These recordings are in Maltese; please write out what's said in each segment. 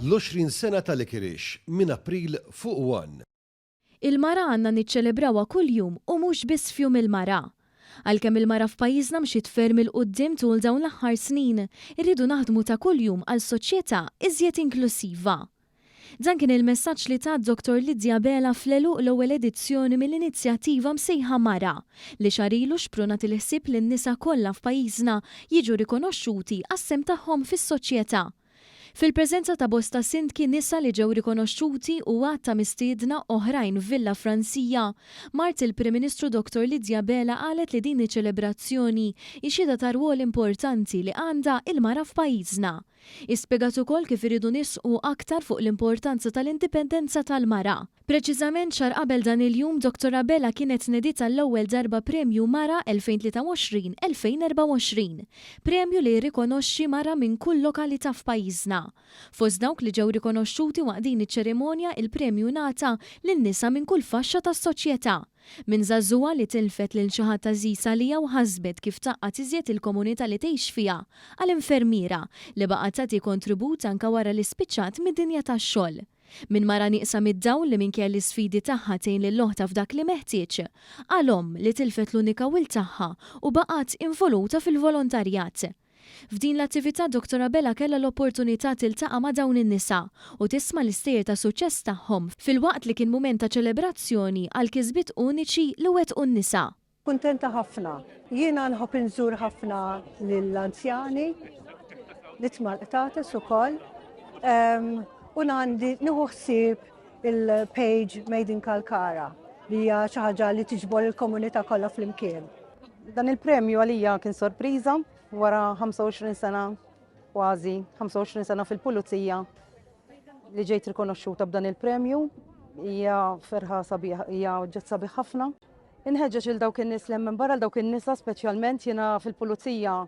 L-20 sena ta' Licorice minn April fuq one. Il-mara għandna niċċelebrawha kuljum u mhux biss f'Jum il-Mara. Għalkemm il-mara f'pajjiżna mxiet ferm 'il quddiem tul dawn l-aħħar snin, irridu naħdmu ta' kuljum għal soċjetà iżjed inklussiva. Dan kien il-messaġġ li tat Dottor Lydia Abela fl-għeluq l-ewwel edizzjoni mill-inizjattiva msejħa Mara, li xahar ilu xprunat il-ħsieb li n-nisa kollha f'pajjiżna jiġu rikonoxxuti għas-sehem tagħhom fis-soċjetà. Fil-preżenza ta' bosta sindki nisa li ġew rikonoxxuti u għadd ta' mistiedna oħrajn f'Villa Fransija, mart il-Prim Ministru Dottor Lydia Abela qalet li din iċ-ċelebrazzjoni hi xhieda tar-rwol importanti li għandha il-mara f'pajjiżna. Hi spjegat ukoll kif irridu nisħqu aktar fuq l-importanza tal-indipendenza tal-mara. Preċiżament xahar qabel dan il-jum, Dottor Abela kienet nediet għall-ewwel darba Premju Mara 2023, 2024. Premju li jirrikonoxxi mara minn kull lokalità f'pajjiżna. Fost dawk li ġew rikonoxxuti waqt din iċ-ċerimonja il-premju ngħata lil nisa minn kull faxxa tas-soċjetà. Minn żagħżugħa li tilfet lil xi ħadd għażiż għaliha u ħasbet kif tgħaqqad iżjed il-komunità li tgħix fiha, għal infermiera li baqgħet tagħti kontribut anke wara li spiċċat mid-dinja tax-xogħol. Minn mara nieqsa mid-dawl li minkejja l-isfidi tagħha tgħin lil oħtha f'dak li meħtieġ, għal omm li tilfet l-unika wild tagħha u baqgħet involuta fil-volontarjat. F'din l-attività Dottor Abela kellha l-opportunità tiltaqa' ma' dawn in-nisa u tisma' l-istejjer ta' suċċess tagħhom filwaqt li kien mument ta' ċelebrazzjoni għall-kisbiet uniċi li wettqu n-nisa. Kuntenta ħafna. Jiena nħobb inżur ħafna lill-anzjani, nitma' l-qtates ukoll. U għandi nieħu ħsieb il-page Made in Kalkara li hija xi ħaġa li tiġbor il-komunità kollha flimkien. Dan il-premju għalija kien sorpriża wara 25 sena kważi 25 sena fil-pulizija li ġejt rikonoxxuta b'dan il-premju hija ferħa sabiħ, hija oġġett sabiħ ħafna. Inħeġġeġ il dawk in-nies li hemm barra dawk in-nisa speċjalment jiena fil-pulizija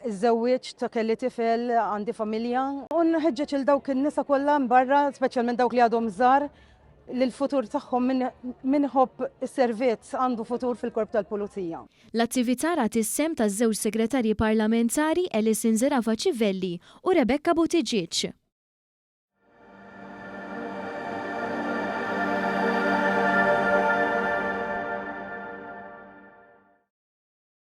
Iżżewwiġt, kelli tifel, għandi familja. U nħeġġeġ il dawk in-nisa kollha barra, speċjalment dawk li għadhom żgħar, li l-futur tagħhom min iħobb is-servizz għandu futur fil-Korp tal-Pulizija. L-attività rat is-sehem taż-żewġ Segretarji Parlamentari Alison Zerafa Civelli u Rebecca Buttigieg.